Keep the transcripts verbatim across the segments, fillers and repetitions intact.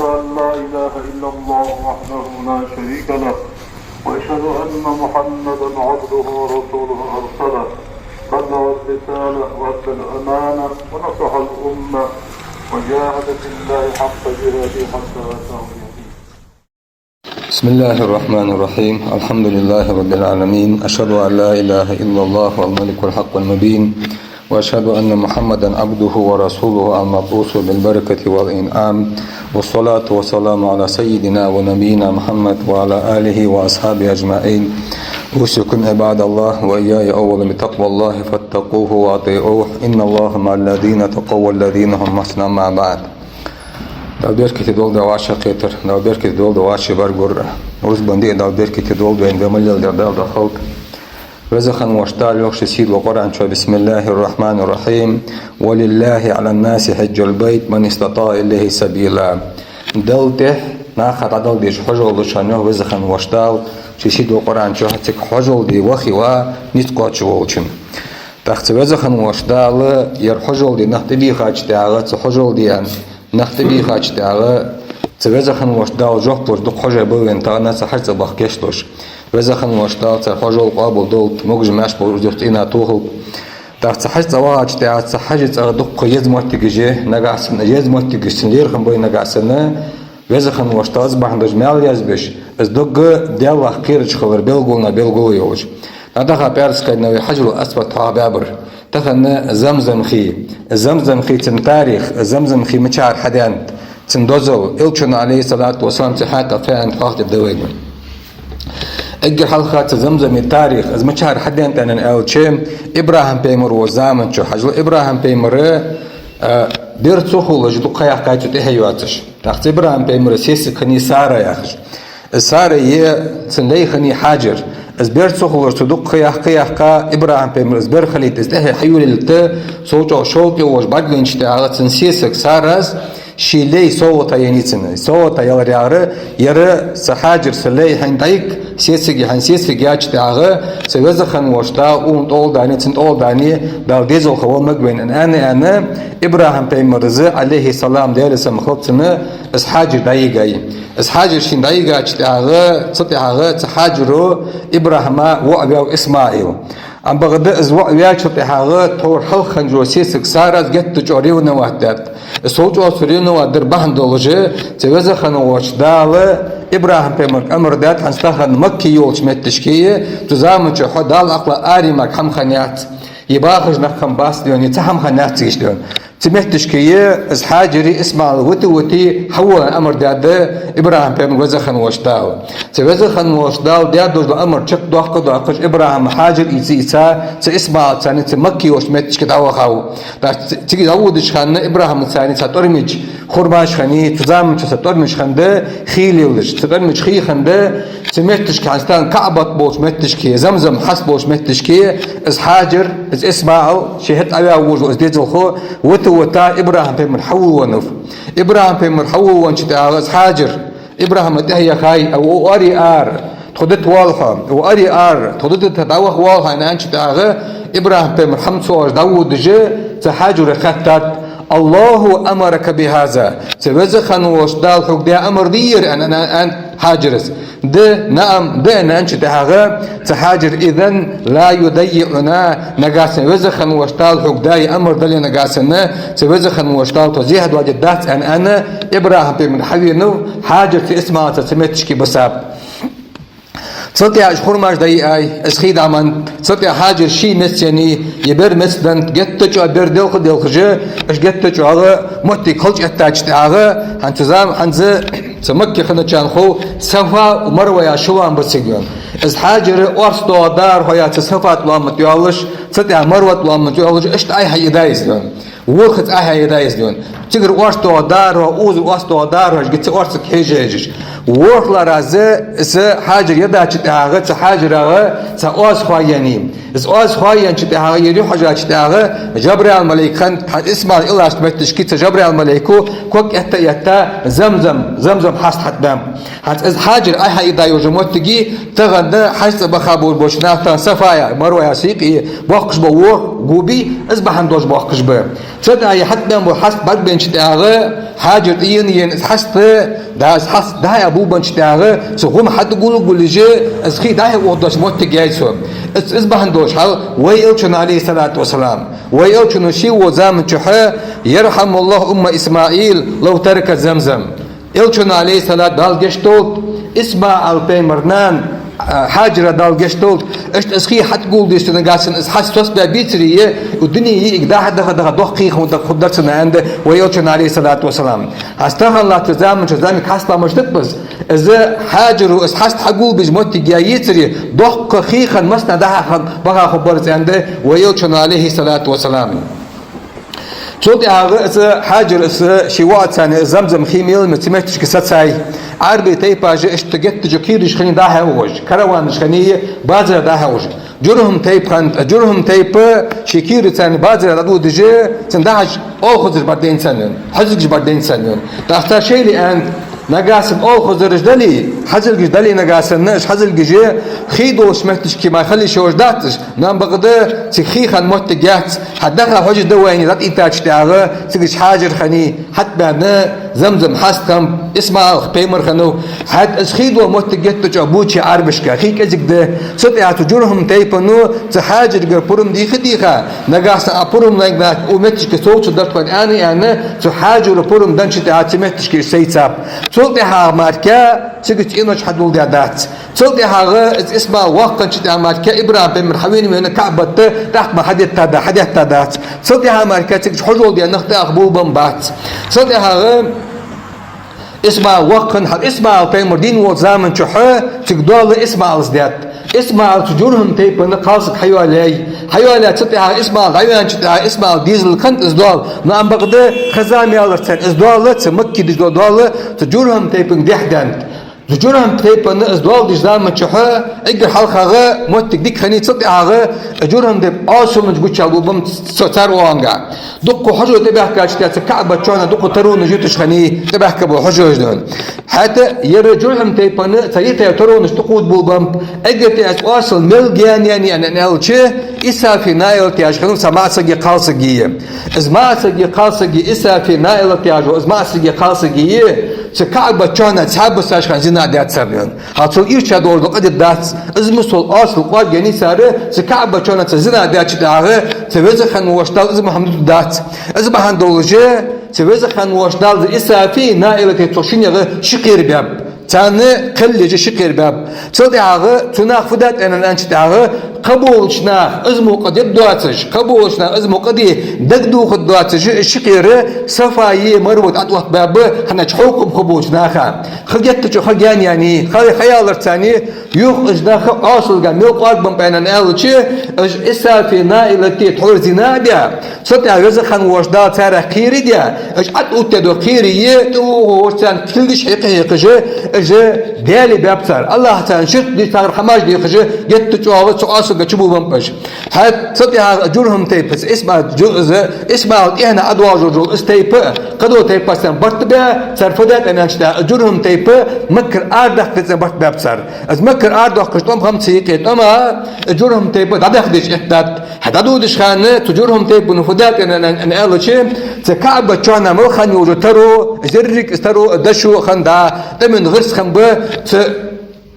أن لا إله إلا الله وحده لا شريك له، وأشهد أن محمدا عبده ورسوله أرسله، بلغ الرسالة وأدى الأمانة ونصح الأمة وجاهد في الله حق جهاده حتى أتاه اليقين. بسم الله الرحمن الرحيم. الحمد لله رب العالمين. أشهد أن لا إله إلا الله الملك الحق المبين، وأشهد أن محمدا عبده ورسوله المبعوث بالبركة والإنعام، والصلاة والسلام على سيدنا ونبينا محمد وعلى آله وأصحابه أجمعين. أوصيكم عباد الله وإياي أولا بتقوى الله فاتقوه وأطيعوه، إن الله مع الذين اتقوا والذين هم محسنون. أما بعد. Дала беркате долда вай вӀашагӀкхетар, Дала беркате долда вай вӀаший баргур. Рузбан ди Дала беркате долда вайна, вай мел леладер Дала дахалда. Веза хинна волча Дала йоах ший сийдолча Къуръан чу: بسم الله الرحمن الرحيم. ولله على الناس حج البيت من استطاع إليه سبيلا. Далла тӀехьа наха дӀадала дезаш хьажол да шоана, йоах Веза хинна волча Дала ший сийдолча Къуръан чу, цига хьажол де ваха а ва низ кхоачаш волчунна. ТӀаккха цу Веза хинна волча Дала ер хьажол де нах тӀабийхача тӀехьагӀа, цу хьажол де аьнна нах тӀабийхача тӀехьагӀа, цу Веза хинна волча Дала жоп луш дукха хьажой ба вайна тахан цу хьажцӀа баха кийчлуш. Веза хинна волча Дала цар хьажол къоабал долда, могаш-маьрша болаш духьа цӀена тохалба. ТӀаккха цу хьажцӀа вахача тӀехьагӀа, цу хьажцӀагӀа дукха еза моттигаш я нагахьа санна, еза моттигаш цун лерхӀам бой нагахьа санна, Веза хинна волча Дала из бахьан долаш маьл язбеш, из догга Даьлах кхераш хилар белгална белгало йолаш. ДӀадахача пӀаьраска хьайна вай Хьажарул-Асвад хьоахабаьбар. Тахан Замзам хий. Замзам хий, цун тарих, Замзам хий мичара хьадаьннад, цун дозал, Элчано, عليه الصلاة والسلام, цун хьакъехьа фу аьннад хьоахадергда вайна. Эггара хьалха цу Замзама тарих, из мичара хьадаьннад аьнна аьлча, ИбрахӀим пайхамар волча заман чу, хьажал, ИбрахӀим пайхамар, а, бер ца хулаш дукха ха яьккхай цу тӀехье йоацаш. ТӀаккха цу ИбрахӀим пайхамара сесаг хиннай Сара яхаш. Сара е цун лай хиннай Хьажар. Из бер ца хулаш цо дукха ха яьккха, яьккха, ИбрахӀим пайхамар из бер хилийта, из тӀехье хьайолалийта, цул чӀоагӀа шовкъе волаш бӀаргавайнача тӀехьагӀа цун сесаг Сарас ший лай совгӀата еннай цунна. СовгӀата ялар яхар, ер са Хьажар са лай хьайна дӀайига, сесаги хьайна сесаг яьча тӀехьагӀа, са Веза хинна волча Дала укхунна тӀолдани, цунна тӀолдани, Дала дезалхо валмагвайна аьнна, аьнна, ИбрахӀим пайхамара, عليه السلام, Даьла салам хилда цунна, из Хьажар дӀайигай. Из Хьажар шийна дӀайигача тӀехьагӀа, цул тӀехьагӀа цу Хьажаро ИбрахӀима воӀ ваьв ИсмаӀил. Ам бакъда из воӀ ваьчул тӀехьагӀа тхьовра хьалха хинна йола сесаг Сарас геттара чӀоагӀа ревновать даьд. Из цул чӀоагӀа цо ревновать дар бахьан долаш, цу Веза хинна волча Дала ИбрахӀим пайхамарга амар даьд, хӀанз тахан Макка йолча метташка, цу заман чу хьо Далла акхалла аре мара хӀама хиннаяц, е бахаш нах хиннабац дена, цхьа хӀама хиннаяц цига дена. Цу метташка из Хьажари ИсмаӀили вита-вита хьавола аьнна амар даьд ИбрахӀим пайхамарга Веза хинна волча Дала. Цу Веза хинна волча Дала даь долаш дола амар чакхдоаккха а доаккхаш, ИбрахӀим Хьажар а ийца, ийца, цу ИсмаӀил царца Макка йолча метташка дӀавахав. ТӀаккха ц-, цига дӀаводача хана ИбрахӀима царца тӀормигаш, хурмаш хиннай, цу заман чу са тӀормигаш хиннад, хий лелаш, цу тӀормигаш хий хиннад, цу метташка хӀанз тахан КаӀбат болча метташка, Замзам хьаст болча метташка, из Хьажар, из ИсмаӀил, ший хӀета Ӏаваь вожал из дезалхо, вита-вита ИбрахӀим пайхамар хьавола веннав. ИбрахӀим пайхамар хьавола веннача тӀехьагӀа из Хьажар ИбрахӀима тӀехьа яхай: «Ва аре ара, тхо дита воалл хьо, ва аре ара, тхо дита дӀаваха воалл хьо», аьнна, аьннача тӀехьагӀа, ИбрахӀим пайхамар хӀама ца оалаш дӀаводаш, цу Хьажарга хаьттад: «الله أمرك بهذا؟ Цу Веза хинна волча Дала хьога даь амар дий ер?» аьнна, аьнна, аьнна Хьажарас. «Да, نعم, да», аьнна, аьннача тӀехьагӀа, цу Хьажара: «إذن لا يضيعنا, нагахьа санна Веза хинна волча Дала хьога даь амар дале нагахьа санна, цу Веза хинна волча Дала тхо зехьа доадергдац», аьнна, аьнна, ИбрахӀим пайхамар хьавенав, Хьажар цу ИсмаӀилца цу метташка бисаб. Цул тӀехьагӀа уж хурмаш дӀайиай, из хий дӀа меннад, цул тӀехьагӀа Хьажар ший меца еннай, е бер меца деннад, геттара чӀоагӀа бер делха а делхаш, уж геттара чӀоагӀа моттиг халчаэттача тӀехьагӀа, хӀанз цу зам-, хӀанз цу Макка хинначарна хов, Сафа а Марва яха ши лоам ба цига, йоах. Из Хьажар орц доагӀа дара хьо яха цу Сафа тӀа лоам тӀа йоаллаш, цул тӀехьагӀа Марва тӀа лоам тӀа йоаллаш, иштта Ӏайха хьаийдаь из, йоах. ВорхӀазза Ӏайха хьаийдаь из, йоах. Цигара орц доагӀа дара хьо, укхазара орц доагӀа дара хьо, цига цу орцага хьежа-хьежаш. ВорхӀлагӀа раза из Хьажар ядача тӀехьагӀа, цу Хьажарагара цхьа оаз хоаеннай. Из оаз хоаеннача тӀехьагӀа, ер юхьӀаьржача тӀехьагӀа, Жабраил малайк хиннад, хӀанз ИсмаӀил иллача метташка цу Жабраил малайко ког этта а этта, Замзам, Замзам хьаст хьатӀабаьннаб. ХӀанз из Хьажар Ӏайха хьаийдаь йола моттиг, тахан хьажцӀа баха болаш бола нах тахан Сафа а, Марва а сийкъе боаккхаш ба, ворхӀ го бий, из бахьан долаш боаккхаш ба. Цу тӀа е хьатӀабаьнна бола хьаст бӀаргабайна тӀехьагӀа, Хьаджар тӀаена-ена из хьаст, да, из хьаст дӀа-хьа бубанча тӀехьагӀа, цу гӀума хьатӀагулгуллиже, из хий дӀа-хьа ухадеш моттиг яьй цо. Из, из бахьан долаш хьал, вай Элчано, Ӏалайхи ссалату вассалам, вай Элчано ший волча заман чухь: «يرحم الله أم إسماعيل لو تركت زمزم». Элчано, Ӏалайхи ссалату, Дала гешт долда, ИсмаӀал пайхамара нана, а, Хьаджара, Дала гешт долда, иштта из хий хьатӀагулдеш цо нагахьсанна из хьаст сосбаь бийцаре, укх дунен йиӀиг дӀа-хьа даха-даха доккха хий хинна хургдар цунна, аьннад вай Элчано, Ӏалайхи ссалату вассалам. ХӀанз тахан латтача заман чу зӀамига хьаст ламаш да-кх из. Из Хьаджара из хьаст хьагулбеш моттиг яь йийцаре, доккха хий хинна массанахьа дӀа-хьа баха хургбар из, аьннад вай Элчано, Ӏалайхи ссалату вассалам. Цул тӀехьагӀа из Хьаджар, из ший воӀаца цхьана Замзам хий мел мара цу метташка сецай. Ӏарбий тайпаша иштта геттара кийраш хиннай дӀа-хьа ухаш, караванаш хиннай базара дӀа-хьа ухаш. ДжурхӀум тайпа хиннад, ДжурхӀум тайпа ший кийра цхьана базара дӀадодаш, цунна дӀахьажа оалхазараш бӀаргадайнад царна, хьазилгаш бӀаргадайнад царна. ТӀаккха цар шоайла аьннад: «Нагахьсанна оалхазараш дале, хьазилгаш дале нагахьсанна, уж хьазилгаш хий долча метташка мара хила йиш йолаш дац уж. Но ам бакъда цига хий хинна моттиг яц, хьа даха хьожаргда вай», аьнна, дӀатӀаийттача тӀехьагӀа, цига Хьаджар хиннай хьатӀабаьнна, Замзам хьаст хиннаб, ИсмаӀал пайхамар хиннав. ХӀаьта из хий дола моттиг геттара чӀоагӀа бувцаш я Ӏарбашка, хий кӀезига да. Цул тӀехьагӀа цу ДжурхӀум тайпано цу Хьаджаргара пурам дийха-дийха, нагахьсанна Ӏа пурам лайнабаьннаб, укх метташка совцаргдарий тхо, аьнна, аьнна, цу Хьаджара пурам деннача тӀехьагӀа цу метташка уж сайцаб. Цул тӀехьагӀа мара цига цӀенош хьадоладаь дац. Цул тӀехьагӀа из ИсмаӀал воккха хиннача тӀехьагӀа мара ИбрахӀим пайхамар хьавена-вена КаӀбат тӀаккха мара хьадетта да-, хьадетта дац. Цул тӀехьагӀа мара цига хьажол де нах тӀаккха бувбенна бац. Цул тӀехьагӀа ИсмаӀал воккха хинна, хӀаьта ИсмаӀал пайхамар дийна волча заман чухь цига доал ИсмаӀалас даьд. ИсмаӀала цу ДжурхӀум тайпан кхалсаг хьайоалаяьй. Хьайоалаяь, цул тӀехьагӀа ИсмаӀал дӀаваьннача тӀехьагӀа ИсмаӀала дезал хиннад из доал. Но ам бакъда ха-зама яларца царна из доал, цу Макке деш дола доал, цу ДжурхӀум тайпанга дехьадаьннад. Цу ДжурхӀум тайпан из доал деча заман чухь эггара хьалхагӀа моттиг дика хиннай, цул тӀехьагӀа ДжурхӀум тайпа Ӏосалонаш гучабувбенна цар оагӀонгахьа. Дукха хьажой тӀабаьхкача тӀехьагӀа цу КаӀбат чухь дукха таронаш юташ хиннай, тӀабаьхка бола хьажой да. ХӀаьта ер ДжурхӀум тайпан цар йитай таронаш тӀакхувдабувбеннаб, эггара тӀехьа из оасал мел гаьна яьннай аьнна аьлча, Исафи Наилати яхаш хиннав цхьа маӀасаги кхалсаги. Из маӀасаги кхалсаги, Исафи Наилати яхаш, из маӀасаги кхалсаги цу КаӀбат чухь цхьаь бисаш хинна зина даьд цар. Хьал цул ийрча долаш дола къа дергдац. Из мисал оасал кӀоаргаяьннай цар, цу КаӀбат чухь цар зина даьча тӀехьагӀа цу Веза хинна волча Далла из ма хӀама дутаргдац. Из бахьан долаш, цу Веза хинна волча Далла из Исафи Наилати цу шиннех ши кхера баьб. Царна кхел еш ши кхера баьб. Цул тӀехьагӀа цу наха фу даьд аьнна аьлча тӀехьагӀа, кхыболча наха из мо къа дергдоацаш, кхыболча наха из мо къа де дагадохаргдоацаш, ши кхера Сафаи Марваи тӀаоттабаьб, хӀана аьлча хьокхам хургболча наха. Ха геттара чӀоагӀа ха гаьна яьннай, ха, ха яларца царна, юха уж нах Ӏосалга мел кӀоаргбеннаб аьнна аьлча, уж Исафи Наилати тхьовра зина а даь, цул тӀехьагӀа Веза хинна волча Далла царех кхера а даь, уж ӀотӀаоттадаь дола кхерий тӀавоагӀаш царна кулгаш хьекха-хьекхаш, уж Даьла баьб цар. АллахӀаца царна ширк деш, царгара хӀамаш дехаш, геттара чӀоагӀа цу Ӏосалга чубувбеннаб уж. ХӀаьта цул тӀехьагӀа ДжурхӀум тайпа, ИсмаӀ-, Джу-, из, ИсмаӀала тӀехьенна ӀодоагӀаш дола из тайпа, кхыдола тайпашца барт баь, цар фу даьд аьнна аьлча тӀехьагӀа, ДжурхӀум тайпа Маккара арадаккха деза барт баьб цар. Из Маккара арадоаккхаш тӀом хиннаб цар юкъе, тӀом а, ДжурхӀум тайпа дӀадахьа дезаш эттад. ХӀаьта дӀадодача хана цу ДжурхӀум тайпано фу даьд аьнна, аьнна, аьнна аьлча, цу КаӀбат чухь мел хинна йола таро, из еррига из таро, дошо хиннад, тӀема гӀирс хиннаб цу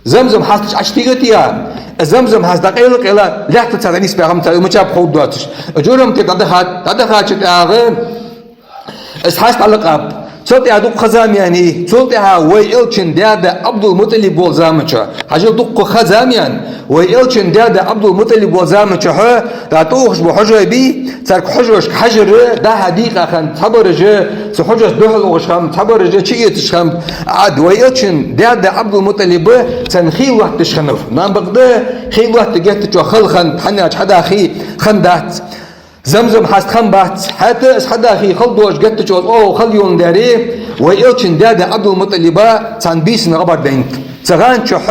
Замзам хьаста чу ӀочутийгӀад а, Замзам хьаст дӀакъайла-къайла лаьттаца дӀанийсбаь хиннаб цар, мичаб ховргдоацаш. ДжурхӀум тайпа дӀадахад, дӀадахача тӀехьагӀа из хьаст дӀалакъаб. Цул тӀехьагӀа дукха ха-зама яьннай, цул тӀехьагӀа вай Элчан даь-да Ӏабдул-МутӀалиб волча заман чухь. Хьажал, дукха ха-зама яьннай. Вай Элчан даь-да Ӏабдул-МутӀалиб волча заман чухь, тӀатӀаухаш бола хьажой бий, царга хьажошка хьажар дӀа-хьа дийкъа хиннад, цхьабараш цу хьажошца духьал ухаш хиннаб, цхьабараш чуэцаш хиннаб. ӀадӀа вай Элчан даь-да Ӏабдул-МутӀалиба царна хий лоаттадеш хиннав. Но ам бакъда хий лоаттаде геттара чӀоагӀа хала хиннад, хӀана аьлча хьада хий хиннадац. Замзам хьаст хиннабац. ХӀаьта из хьада хий хала долаш геттара чӀоагӀа оаха хала йоландаь, вай Элчан даь-да Ӏабдул-МутӀалиба цхьан бийсан гӀа бӀаргадайнад. Цу гӀан чухь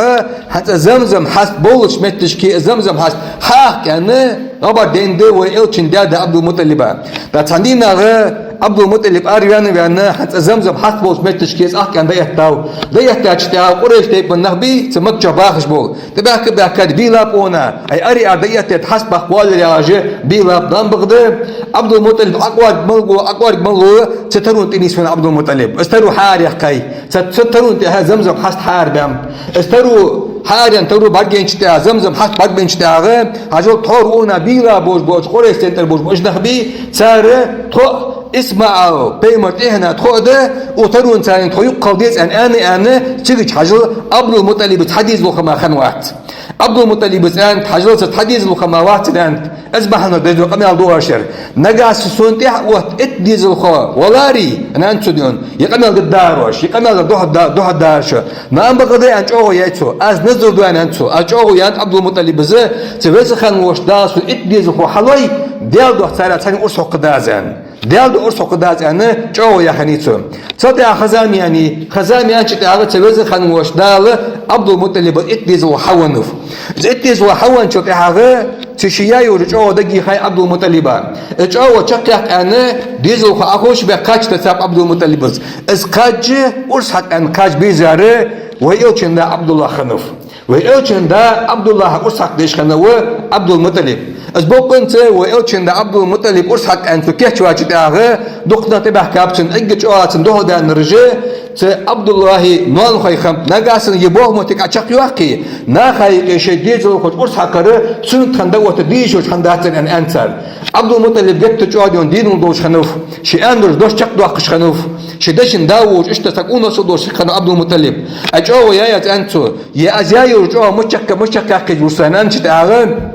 хӀанз Замзам хьаст болча метташка Замзам хьаст хьакха аьнна гӀа бӀаргадайнад вай Элчан даь-да Ӏабдул-МутӀалиба. ТӀаккха цхьан дийнахьа Ӏабдул-МутӀалиб араваьнна, ваьнна, хӀанз Замзам хьаст болча метташка из ахкан дӀаэттав. ДӀаэттача тӀехьа Къурайш тайпан нах бий, цу Макка чу бахаш бола. ТӀабаьхка, баьхка, бийлаб хьона, хьай ари ара дӀаэттад, хьаст баккха воаллар яхаш, бийлаб, дам бахьа да. Ӏабдул-МутӀалиб Ӏокъоарг мел гу, Ӏокъоарг мел гу, цу таро тӀа нийсвеннав Ӏабдул-МутӀалиб. Из таро хьаараяьккхай. Цу, цу таро тӀехьа Замзам хьаст хьаарабаьннаб. Из таро хьаараяьнна, таро бӀаргаяйнача тӀехьа, Замзам хьаст бӀаргабайнача тӀехьа, хьажал, тхьовра хьона бийлаб болаш бола, Къурайш цӀен тӀара болаш бола уж нах бий, цар тхо ИсмаӀал пайхамара тӀехьенах тхо а да, укх таронца тхо юкъе хила деза аьнна, аьнна, аьнна, цигача хьажал Ӏабдул-МутӀалибаца хьадезалургхӀама хиннавац. Ӏабдул-МутӀалибаца аьннад, хьажал, царца хьадезалургхӀама вац, аьннад. Из бахьан долаш деза къамаьл ду оаш ер. Нагахьа санна сона тӀехьа отта итт дезалхо валаре, аьннад цо, дийна, ер къамаьл дергдар оаш, ер къамаьл духьал да-, духьал дарша. Нагахьа бакъда, аьнна, чӀоагӀо яьй цо. Аз назар ду, аьннад цо. Аз чӀоагӀо я, аьннад Ӏабдул-МутӀалиба, цу Веза хинна волча Дала сона итт дезалхо хьалой, Даьла духьа царех цхьанне урс хьокхаргда аз, аьнна. Даьла духьа урс хьокхаргда аз, аьнна, чӀоагӀо яь хиннай цо. Цул тӀехьа ха-зама яьннай. Ха-зама яьннача тӀехьа цу Веза хинна волча Дала Ӏабдул-МутӀалибах итт дезалхо хьавеннав. Из итт дезалхо хьавенначул тӀехьагӀа цу ше яь йола чӀоагӀо дагайихай Ӏабдул-МутӀалиба. Из чӀоагӀо чакхъяккха аьнна, дезалхо Ӏоховшабаь кхаж тессаб Ӏабдул-МутӀалибас. Из кхаж, урс хьакха аьнна кхаж бийжар, вай Элчан да Ӏабдуллахь хиннав. Вай Элчан да Ӏабдуллахьа урс хьакха дезаш хиннав Ӏабдул-МутӀалиб. Из бокъонца вай Элчан да Ӏабдул-МутӀалиб урс хьакха аьнна цо кийчваьча тӀехьагӀа, дукха нах тӀабаьхкаб цунна, эггара чӀоагӀа цунна духьал даьннараш, цу Ӏабдуллахьа ноанахой хиннаб. Нагахьа санна ер болх-моттиг Ӏочакхйоаккхе, нахаи къешеи дезалхочо урс хьакхар суннат хинна да, оттаде дезаш хӀама дац, аьнна, аьннад цар. Ӏабдул-МутӀалиб геттара чӀоагӀа, дийна, дин долаш хиннав, ший аьннараш дош чакхдоаккхаш хиннав, ший дешан да волча иштта саг унахцӀа долаш хиннав Ӏабдул-МутӀалиб. Ай чӀоагӀо яь, яь, аьннад цо. Е аз яь йола чӀоагӀо мича чакх-, мича чакхъяьккхаргья-те, аьннача тӀехьагӀа,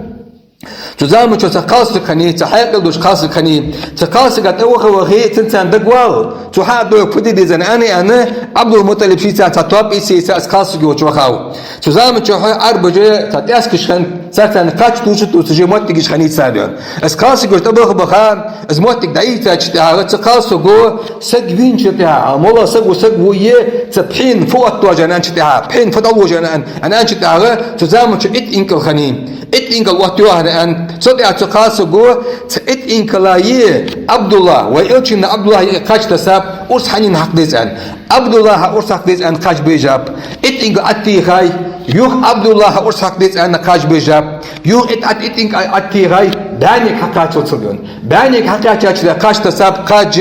цу заман чу цхьа кхалсаг хиннай, цхьа хьаькъал долаш кхалсаг хиннай. Цу кхалсага тӀа ваха, вахе, цунца дагавала, цо хьадоагӀа фу де деза, аьнна, аьнна, Ӏабдул-МутӀалиб шийца цхьа тоаба ийца, ийца из кхалсаг йолча вахав. Цу заман чухь Ӏарбаша цхьа тӀаьскаш хиннад, цар царна кхаж тувсаш, тувсаш моттигаш хиннай цар, дийна. Из кхалсаг йолча тӀабаха, баха, из моттиг дӀайийцача тӀехьагӀа цу кхалсаго саг вийнача тӀехьа, моллагӀа саго саг вуе, цу пхьена фу оттаеш, аьннача тӀехьа, пхьена фу дӀалуш, аьнна, аьнна, аьннача тӀехьагӀа, цу заман чу итт инкал хиннай. Итт инкал оттаю, аьнна, аьннад. Цул тӀехьагӀа цу кхалсаго цу итт инкала е Ӏабдуллахь, вай Элчан да Ӏабдуллахьа кхаж тессаб, урс хьанна хьакха деза, аьнна. Ӏабдуллахьа урс хьакха деза, аьнна, кхаж бийжаб. Итт инкал Ӏотехай, юха Ӏабдуллахьа урс хьакха деза, аьнна, кхаж бийжаб. Юха итт, итт, итт инкал Ӏотехай, бӀаьнга хьакхаччалца, дийна. БӀаьнга хьакхаьчача кхаж тессаб кхаж,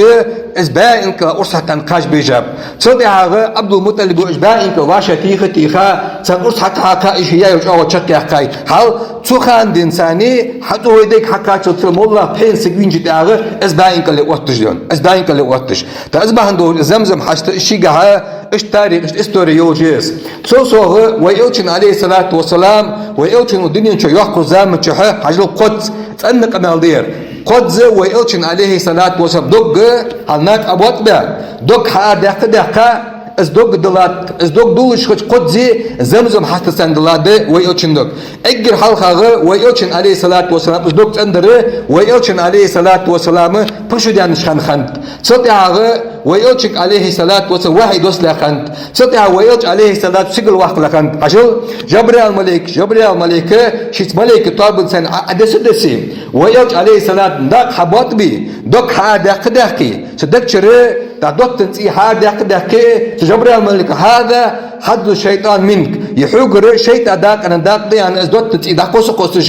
из бӀаь инкала урс хьакха аьнна кхаж бийжаб. Цул тӀехьагӀа Ӏабдул-МутӀалиба уж бӀаь инкал вӀашагӀтеха, теха, царна урс хьакха, хьакха, из ше яь йола чӀоагӀо чакхъяьккхай. Хьал цу хана денз царна хьатӀавайдайг хьакхаччалца моллагӀа пхьена саг вийнача тӀехьагӀа из бӀаь инкал отташ, дийна. Из бӀаь инкал отташ. ТӀаккха из бахьан долаш Замзам хьаст шийгахьа иштта тарих, иштта истори йолаш я из. Цул совгӀа вай Элчан, Ӏалайхи ссалату вассалам, вай Элчан укх дунен чу йоаккхача заман чухь, хьажал, кхозза цӀена къамаьл да ер. Кхозза вай Элчан, Ӏалайхи ссалату вассалам, дог, хьал накха Ӏоботбаь, дог хьаарадаьккха, даьккха, из дог диллад, из дог дуллаш хилча, кхозза Замзам хьастаца диллад вай Элчан дог. Эггара хьалхагӀа вай Элчан, Ӏалайхи ссалату вассалам, из дог цӀендар вай Элчан, Ӏалайхи ссалату вассалам, пхи шу даьннача хана хиннад. Цул тӀехьагӀа вай Элчанга, Ӏалайхи ссалату вассалам, вахьи доссалехь хиннад. Цул тӀехьагӀа вай Элча, Ӏалайхи ссалату, сигала ваккхалехь хиннад. Хьажал, Жабраил малайк, Жабраил малайк шийца малайкий тоабанца Ӏо-, Ӏодесса, десса, вай Элча, Ӏалайхи ссалату, накха хьаботбаь, дог хьаарадаьккха, даьккха, цу даг чура дӀа доттан цӀий хьаарадаьккха, даьккха, цу Жабраил малайко: «ХӀаза хьаззу шайтӀани минк». Ер хьогара шайтӀа дакъа, дакъа да, аьнна, из доттан цӀий дӀакхосса, кхоссаш,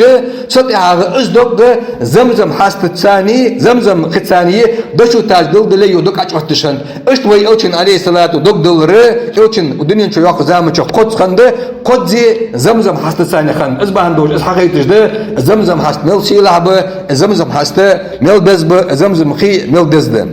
цул тӀехьагӀа из дог Замзам хьастаца, Замзам хица дошо таж дилла, дилла, ер дог Ӏочуотташ хиннад. Иштта вай Элчан, Ӏалайхи ссалату, дог диллар Элчан дунен чу йоаккхача заман чухь кхозза хиннад, кхозза Замзам хьастаца хиннад. Из бахьан долаш из хьахайташ да, Замзам хьаст мел сийлахь ба, Замзам хьаст мел беза ба, Замзам хий мел деза да.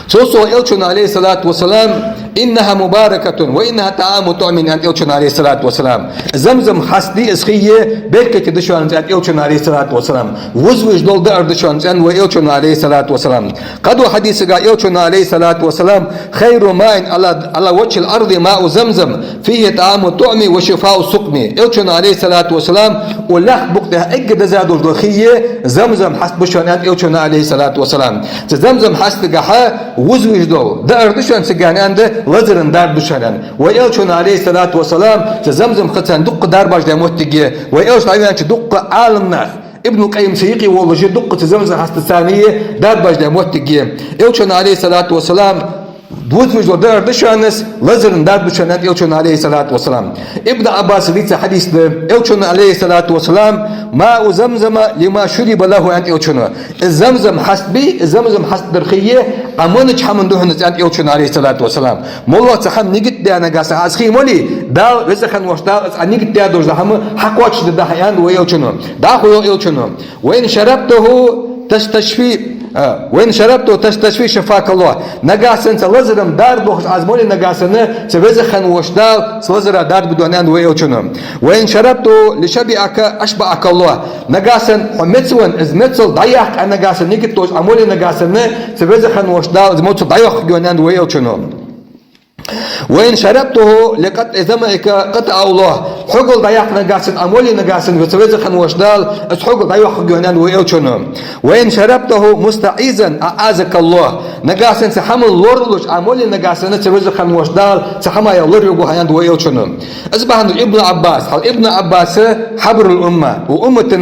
Цул совгӀа Элчано, Ӏалайхи ссалату вассалам: «إنها مباركة وإنها طعام طعم», аьннад Элчано, Ӏалайхи ссалату вассалам. Замзам хьаст, из хий беркате да шоана, аьннад Элчано, Ӏалайхи ссалату вассалам. Вуз-вуьжа дола даар да шоана, аьннад вай Элчано, Ӏалайхи ссалату вассалам. Кхыдолча хьадисага Элчано, Ӏалайхи ссалату вассалам: «خير ماء على، على وجه الأرض ماء زمزم فيه طعام الطعم وشفاء السقم». Элчано, Ӏалайхи ссалату вассалам, укх лаьтта букъа тӀа эггара деза долаш дола хий Замзам хьаст ба шоана, аьннад Элчано, Ӏалайхи ссалату вассалам. Цу Замзам хьастагахьа вуз-вуьжа дола даар да шоана, цига аьннад, лазаран даар да шоана, аьннад. Вай Элчано, Ӏалайхи ссалату вассалам, цу Замзам хица дукха дарбаш даь моттиг я. Вай Элча дӀаваьннача дукха Ӏаламнах, Ибн Къаййим цу юкъе волаш, дуккхаза замзам хьастаца царна дарбаш даь моттиг я. Элчано, Ӏалайхи ссалату вассалам, вузвижла даар да шоана из, лазарна дарба да шоана, аьннад Элчано, Ӏалайхи ссалату вассалам. Ибн Ӏаббаса дийца хьадис да, Элчано, Ӏалайхи ссалату вассалам: «ماء زمزم لما شرب له», аьннад Элчано. Из замзам хьаст бий, из замзам хьаст дар хий я, Ӏа молча хӀаман духьа из, аьннад Элчано, Ӏалайхи ссалату вассалам. МоллагӀа цхьа хӀама нигат даь нагахьа санна, аз хий моле, Дала, Веза хинна волча Дала, аз Ӏа нигат даь долча хӀама хьакхоачашдергда хьа, аьннад вай Элчано. ДӀахо йоах Элчано: «وإن شربته تستشفي، а, وإن شربته تستشفي شفاك الله». Нагахьа санна цу лазара дарба лохаш Ӏа из моле нагахьа санна, цу Веза хинна волча Дала цу лазара дарба дергда, аьннад вай Элчано. «وإن شربته لشبعك أشبعك الله». Нагахьа санна хьо меца венна, из мецал дӀаяккха Ӏа нагахьа санна нигат долаш Ӏа моле нагахьа санна, цу Веза хинна волча Дала из моцал дӀайоаккхаргйолаш я, аьннад вай Элчано. «وإن شربته لقطع ظمأك قطعه الله». Хьогал дӀаяккха нагахьа санна Ӏа моле нагахьа санна, цу Веза хинна волча Дала из хьогал дӀайоаккхаргйолаш я, аьннад вай Элчано. «وإن شربته مستعيذا أعاذك الله». Нагахьа санна цу хӀамал лоралуш Ӏа моле нагахьа санна, цу Веза хинна волча Дала цу хӀамаех лорайергва хьо, аьннад вай Элчано. Из бахьан долаш Ибн Ӏаббас, хьал Ибн Ӏаббас хьабрул умма, укх уммата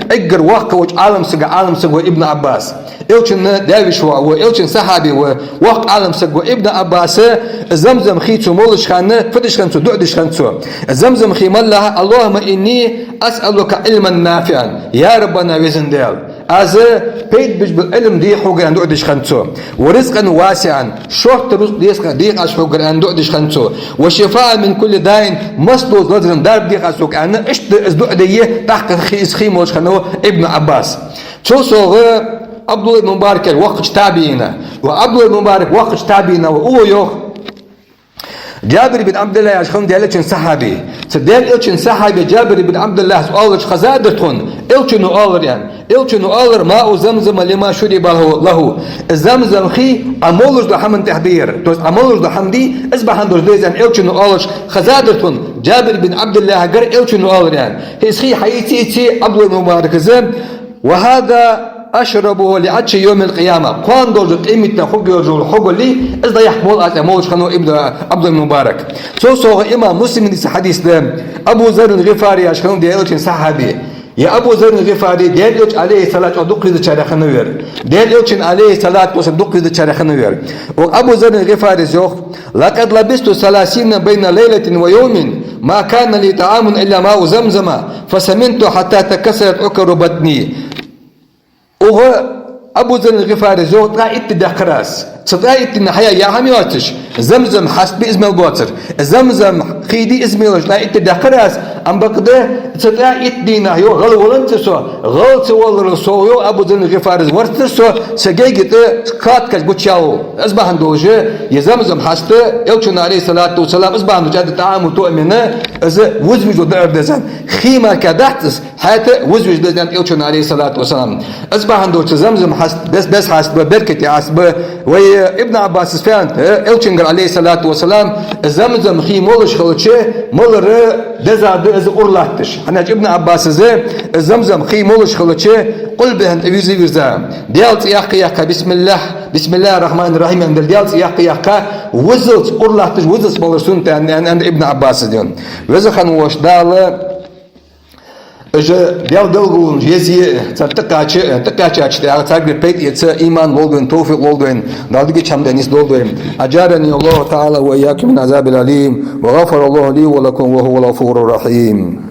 эггара воккха волча Ӏаламсага Ӏаламсаг ва Ибн Ӏаббас. Элчан даь-веший воӀ ва, Элчан сахьаби ва, воккха Ӏаламсаг ва Ибн Ӏаббас. Замзам хий цо молаш хана, фу деш хиннад цо, дуӀа деш хиннад цо. Замзам хий маллахь: «اللهم إني أسألك علما نافعا». Я Раббана, Веза Даьла, аз пайда беш бола Ӏилма деха хьогара, аьнна, дуӀа деш хиннад цо. «ورزقا واسعا», шортта рузкъа деха, деха аз хьогара, аьнна, дуӀа деш хиннад цо. «وشفاء من كل داء», мас долча лазара дарба деха аз хьога, аьнна, иштта из дуӀа деш, тӀаккха хий, из хий молаш хиннав Ибн Ӏаббас. Цул совгӀа Ӏабдуллахь ибн Мубарак яхаш воккхача табиӀина. Ва Ӏабдуллахь ибн Мубарак воккхача табиӀина ва, укхо йоах: Джабир бин Ӏабдуллахь яхаш хиннав Даьла Элчан сахьаби. Цу Даьла Элчан сахьабе Джабир бин Ӏабдуллахьас оалаш хезадар тхона, Элчано оалар, аьнна. Элчано оалар: «ماء زمزم لما شرب له». Замзам хий Ӏа молаш дола хӀаман тӀехьа да ер. То есть Ӏа молаш дола хӀама дий, из бахьан долаш да из, аьнна, Элчано оалаш хезадар тхона, Джабир бин Ӏабдуллахьагара Элчано оалар, аьнна. Из хий хьаийце, ийце Ӏабдуллахь ибн Мубарака из: «وهذا أشربه لعطش يوم القيامة». Кхоана долча къематдийнахьа хургйолаш йола хьогал из дӀаяккха молл аз, аьнна, молаш хиннав Ибн Ӏабдуллахь ибн Мубарак. Цул совгӀа имам Муслима дийца хьадис да, Абу Зарр аль-ГӀифари яхаш хиннав Даьла Элчан сахьаби. Е Абу Зарр аль-ГӀифари Даьла Элча, Ӏалайхи ссалату, дукха везачарех хиннав ер. Даьла Элчан, Ӏалайхи ссалату вассалам, дукха везачарех хиннав ер. Укх Абу Зарр аль-ГӀифарес йоах: «لقد لبثت ثلاثين بين ليلة ويوم ما كان لي طعام إلا ماء زمزم فسمنت حتى تكسرت عكر بطني». Укх Абу Зарр аль-ГӀифарес йоах: ткъаь итт ди даьккхар аз. Цу ткъаь итт дийнахьа хьаяь яа хӀама йоацаш, замзам хьаст бий, из мел боацар. Замзам хий дий, из мел йолаш ткъаь итт ди даьккхар аз, ам бакъда цу ткъаь итт дийнахьа, йоах, гӀалволанзар со, гӀала ца валарал совгӀа, йоах, Абу Зарр аль-ГӀифарес, варцар со, са гайга тӀа кхаташ гучаяьлар. Из бахьан долаш, е замзам хьаст, Элчано, Ӏалайхи ссалату вассалам, из бахьан долаш аьннад: «طعام طعم», из вузвижа даар да из, аьнна. Хий мара дац из, хӀаьта вузвижа да из, аьннад Элчано, Ӏалайхи ссалату вассалам. Из бахьан долаш замзам хьаст бес-, бес хьаст ба, беркате хьаст ба. Вай Ибн Ӏаббаса фу аьннад, э, Элчангара, Ӏалайхи ссалату вассалам, замзам хий молаш хилча, малар деза да из ура латташ. ХӀана аьлча Ибн Ӏаббаса из замзам хий молаш хилча, къулбехьа тӀа вирза-вирза, Даьла цӀи яккха-яккха, бисмиллахӀ, بسم الله الرحمن الرحيم аьнна, Даьла цӀи яккха-яккха, визалца ура латташ, визалца малар суннат да, аьннад, аьннад Ибн Ӏаббаса. Веза хинна волча Дала уж Даьла белгалонаш еза а, царна тӀакхача, тӀакхаьчача тӀехьа царгара пайда эца иман лолда вайна, товфикъ лолда вайна. Дала дикача хӀаман тӀа нийсдолда вай. أجارني الله تعالى وإياكم من عذاب أليم، وغفر الله لي ولكم، وهو الغفور الرحيم.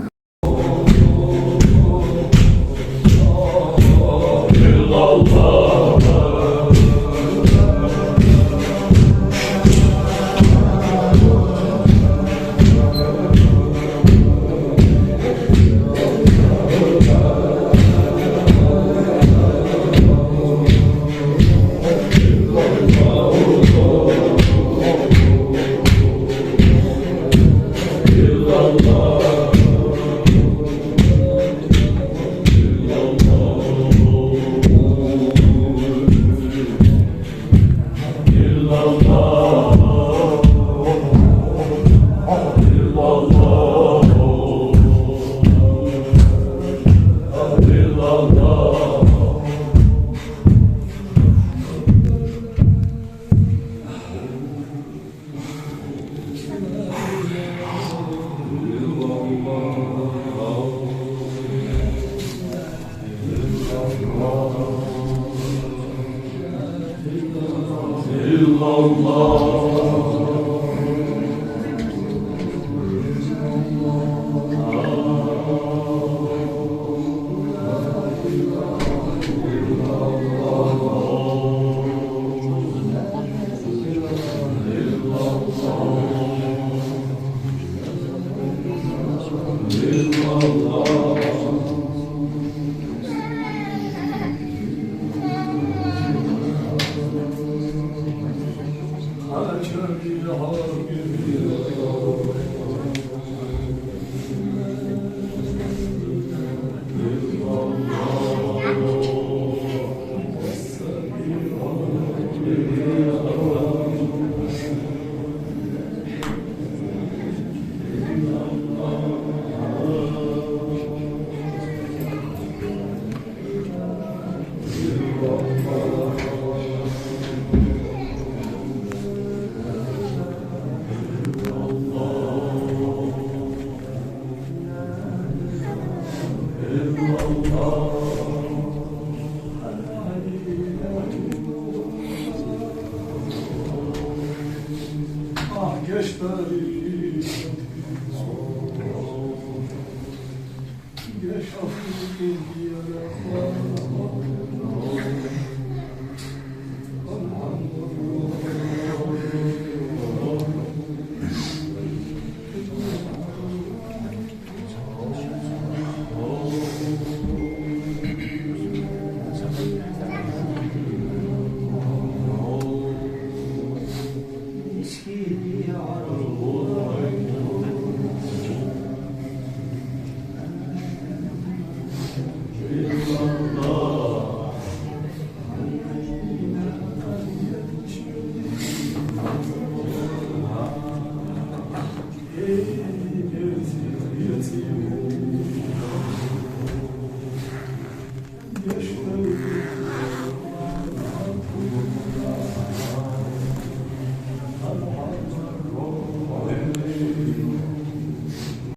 Мискин,